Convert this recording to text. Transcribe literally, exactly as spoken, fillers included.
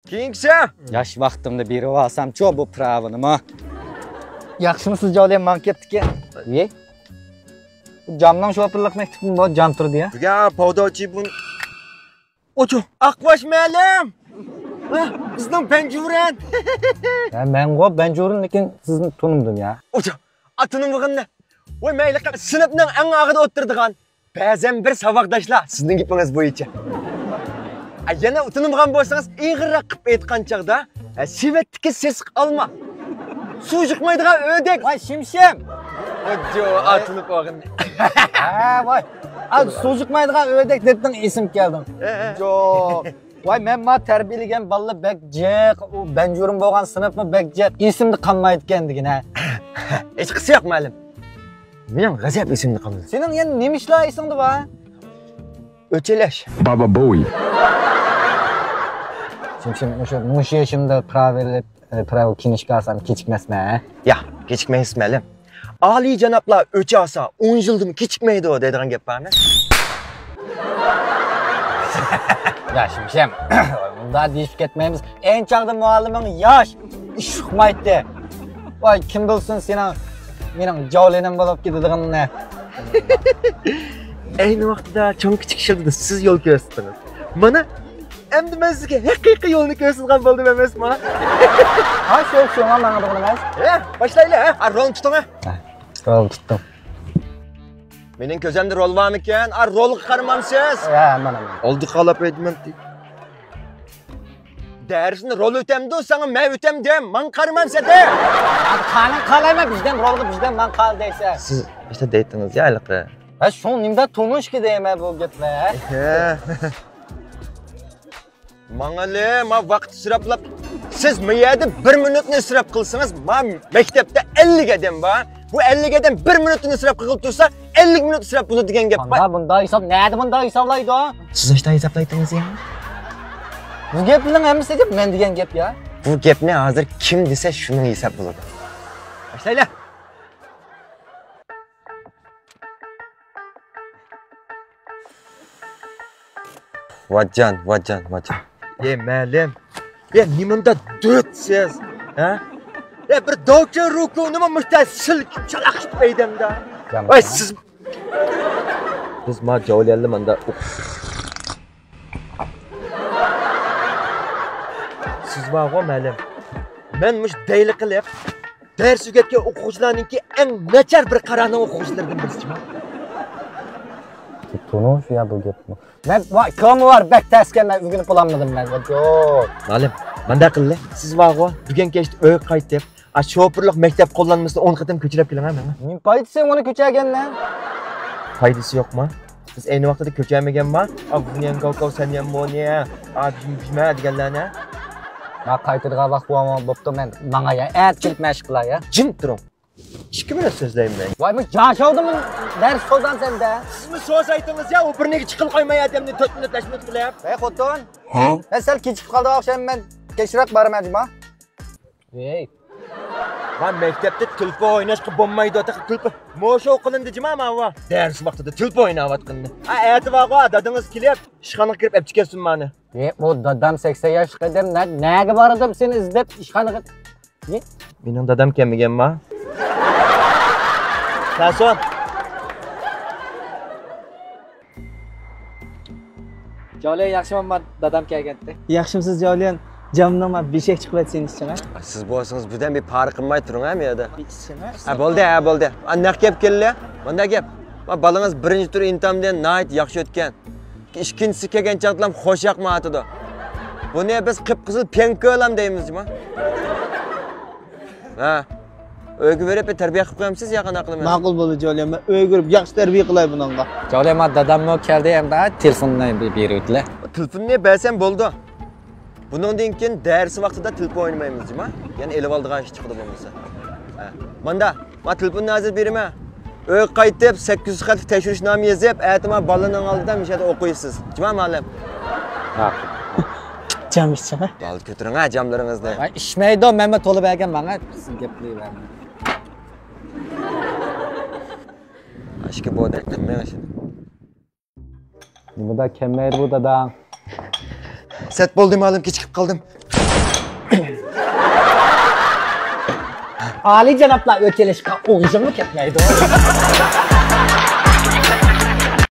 كېيىنكىسى. ياش ۋاقتىمدا بېرىۋالسامچۇ بۇ پىراۋىنىمۇ. ياخشىمۇسىز جاۋلىيەن ماڭا كەپتىكەن. ئى؟ بۇ جامنىڭ شوپۇرلۇق مەكتىپىمۇ بۇ جام تۇردى يا. يا پاۋداچى بۇ. ئوچۇ، ئاقباش مەلىم. ھە، بىزنىڭ بەنجۇرەن. ھە، مەنغۇ بەنجۇرىن، لېكىن سىزنى تونۇمدۇم يا. ئوچۇ، ئاتىنىڭ بولغىنىنى. ۋاي مەيلى، سىنىپنىڭ ئەڭ ئاغىدا ئولتۇرىدىغان. بەزەن بىر ساۋاقداشلار سىزنىڭ گېپىڭىز بويىچە. ئا، يەنە ئۇتۇنمىغان بولسىڭىز، ئېغىرراق قىلىپ ئېيتقان چاغدا، ئە، سېۋەتتىكى سېسىق ئالما، سۇ يۇقمايدىغان ئۆدەك. ۋاي شىمشىم. ئوجو، ئاتىنىپ ئالغىنى. ھە، ۋاي. ئا، سۇ يۇقمايدىغان ئۆدەك دەپتىڭ، ئېسىمگە كەلدىڭ. ھە، ھە. جو. ۋاي، مەن ما تەربىيەلىگەن بالىلار بەك جىق، ئۇ بەنجۇرۇم بولغان سىنىپمۇ بەك جىق، ئېسىمدە قالمايدىكەن دېگىنە. ھېچقىسى يوق، مەلىم. مېنىڭ غەزەپ ئېسىمدە قالىدۇ. سېنىڭ يەنە نېمە ئىشلار ئېسىڭدە بار؟ ئۆچ ئېلىش. بابا بوي. شىمشىم، مۇشۇ، مۇشۇ يېشىمدا پىراۋا ئېلىپ، ئە، پىراۋا كىنىشكا ئالسام كېچىكمەسمەن، ھە؟ ياق، كېچىكمەيسىز، مەلىم. ئالىي جانابلار ئۆچ ئالسا، ئون يىلدىمۇ كېچىكمەيدۇ دەيدىغان گەپ بارمۇ؟ يا شىمشىم، مۇنداق دېيىشىپ كەتمەيمىز. ئەينى چاغدا مۇئەللىمىڭ ياش، ئىش ئۇقمايتتى. ۋاي، كىم بىلسۇن سېنىڭ مېنىڭ جاۋلىنىم بولۇپ كېتىدىغىنىنى. ئەينى ۋاقتىدا چوڭ كىچىك ئىشلىرىدا سىز يول كۆرسىتىڭىز. مانا، ئەمدى مەن سىزگە ھەقىقىي يولنى كۆرسىتىدىغان بولدۇم ئەمەسمۇ؟ ھا، شۇ، شۇڭا ماڭىدىغىنىمىز. ھە، باشلايلى، ھە؟ ھا، رولنى تۇتۇڭ، ھە؟ ھە، رول تۇتتۇم. مېنىڭ كۆزۈمدە رول بارمىكەن؟ ھا، رولغا قارىمامسىز؟ ھە، مانا، مانا. ئالدى قالاپ ئېيتمەن. دەرسنى رول ئۆتەمدۇ، ساڭا مەن ئۆتەمدىم، ماڭا قارىمامسەن دە. قانىڭ قالايمەن، بىزدىن رولغا، بىزدىن ماڭا قال دەيسەن. سىز ئىشتا دەيتتىڭىز يا ھېلىقى. ھە، شۇڭ نېمىدە تونۇشكى دەيمەن بۇ گەپنى، ھە؟ ھە. ماڭىلى، ما ۋاقىت ئىسراپلاپ. سىز ما يەردە بىر مىنۇتنى ئىسراپ قىلسىڭىز، ما مەكتەپتە ئەللىك ئادەم بار. بۇ ئەللىك ئادەم بىر مىنۇتنى ئىسراپ قىلغىلى تۇرسا، ئەللىك مىنۇت ئىسراپ بولىدۇ دېگەن گەپ بار. ماندا بۇنداق ھېساب، نەدە بۇنداق ھېسابلايدۇ؟ سىز نەشتا ھېسابلايتىڭىز يا؟ بۇ گەپنىڭ ھەممىسى دەپ مەن دېگەن گەپ يا. بۇ گەپنى ھازىر كىم دېسە شۇنىڭ ھېساب بولىدۇ. باشلايلى. ۋاجان، ۋاجان، ۋاجان. ئەي مەلىم، يا نېمانداق دۆتسىز، ھە؟ يا بىر دوچو روكونىمۇ مۇشتا سىلكىپ چالاقشىپ ئەيدەمدە. ۋاي سىز، بىز ما جاۋلىيەنلى ماندا. سىز بارغۇ مەلىم، مەن مۇشۇ دەيلى قىلىپ دەرس ئۆگەتكەن ئوقۇغۇچىلارنىڭكى ئەڭ ناچار بىر قارانىڭ ئوقۇغۇچىلىرىدىن بىرسىچىما؟ تونۇش يا بۇ گەپمۇ. مەن، ۋاي، كامۇ بار، بەك تەسكەن، مەن ئۆگىنىپ بولالمىدىم مەن. مۇئەللىم، مانداق قىللى، سىز بارغۇ، بۈگۈن كەچتە ئۆيگە قايتىپ، ئا، شوپۇرلۇق مەكتەپ قوللانمىسىنى ئون قېتىم كۆچۈرۈپ كېلىڭە ماڭا. نېمە پايدىسى ئۇنى كۆچۈرگەندە؟ پايدىسى يوقما؟ بىز ئەينى ۋاقتىدا كۆچەلمىگەنما؟ ئا، بۇنيەن كاۋكاۋ، سەنيەن مونيە، ئا، بىژمە دېگەنلەرنى. ما قايتىدىغان ۋاقىت بولۇپ بوپتۇ، مەن ماڭاي، ئەتە كېلىپ مەشىق قىلاي. جىم تۇرۇڭ. ئىككى مىنۇت سۆزلەيمەن. ۋاي، بۇ جاشاۋدىمۇ دەرس سوزان سەندە. سىزمۇ سوزايتىڭىز يا، ئۇ بىر نېگە چىقىپ قالماي ئادەمنى تۆت مىنۇت، بەش مىنۇت قىلىپ. ھەي خوتۇن. ھە؟ مەن سەل كېچىكىپ قالدىم ئوخشايمەن، مەن كەچرەك بارىمەن جۇما. ھەي. ۋا مەكتەپتە تېلېفون ئويناشقا بولمايدۇ، تېخى تېلېفون. موشۇ قىلىندى جۇما ماۋۇ. دەرس ۋاقتىدا تېلېفون ئويناۋاتقىنىنى. ھە، ئەتە بارغۇ، دادىڭىز كېلىپ، ئىشخانىغا كىرىپ ئەپ چىكەنسۇن مانى. ئى، ئۇ دادام سەكسەن ياشلىق ئادەم، نە-، نەگە بارىدىم سېنى ئىزدەپ ئىشخانىغا؟ ئى؟ مېنىڭ دادام كەلمىگەنما؟ كەلسۇن. جاۋلىيەن ياخشىمۇ؟ ما دادام كەلگەنتى. ياخشىمسىز جاۋلىيەن؟ جامنىڭ ما بېشەك چىقىۋەتسە سېنى ئىچىڭە. سىز بولسىڭىز بىردەم بىر پارە قىلماي تۇرۇڭ ھە مۇ يەردە. ھە، بولدى، ھە، بولدى. ئا، نەق گەپ كەلدى. مانداق گەپ. ما بالىڭىز بىرىنچى تۈر ئىمتىھاندىن ناھايىتى ياخشى ئۆتكەن. ئىككىنچىسى كەلگەن چاغدىلا خوش ياقمايۋاتىدۇ. بۇنى بىز قىپقىزىل پيەنكۆلام دەيمىز جۇما. ھە. ئۆيگە بېرىپ بىر تەربىيە قىلىپ قويامسىز يا قانداق قىلىمەن؟ ماقۇل بولدى جاۋلىيەن، مەن ئۆيگە بېرىپ ياخشى تەربىيە قىلاي بۇنىڭغا. جاۋلىيەن، ما داداممۇ كەلدى، ئەمدى تېلېفوننى بېرىۋېتىلە. تېلېفوننى بەرسەم بولىدۇ. بۇنىڭدىن كېيىن دەرس ۋاقتىدا تېلېفون ئوينىمايمىز جۇما. يەنە ئېلىۋالىدىغان ئىش چىقىدۇ بولمىسا. ھە. مانداق. ما تېلېفوننى ھازىر بېرىمەن. ئۆيگە قايتىپ سەككىز يۈز خەتلىك تەكشۈرۈشنامە يېزىپ، ئەتە ما بالىنىڭ ئالدىدا مۇشۇ يەردە ئوقۇيسىز. جۇما مۇئەللىم. ھە. جام ئىچىڭە. بالدۇر كۆتۈرۈڭ ھە جاملىرىڭىزنى. ۋاي ئىچمەيدۇ، مەنمۇ تولا بەرگەن ماڭا. سىز گەپ قىلىۋەرمەڭ. ئاشكى بودەك قىلماڭ ئاشۇنى. نېمىدا كەلمەيدۇ بۇ داداڭ؟ سەت بولدى مۇئەللىم، كېچىكىپ قالدىم. ئالىيجانابلار ئۆچ ئېلىشقا ئوغجىمۇ كەتمەيدۇ.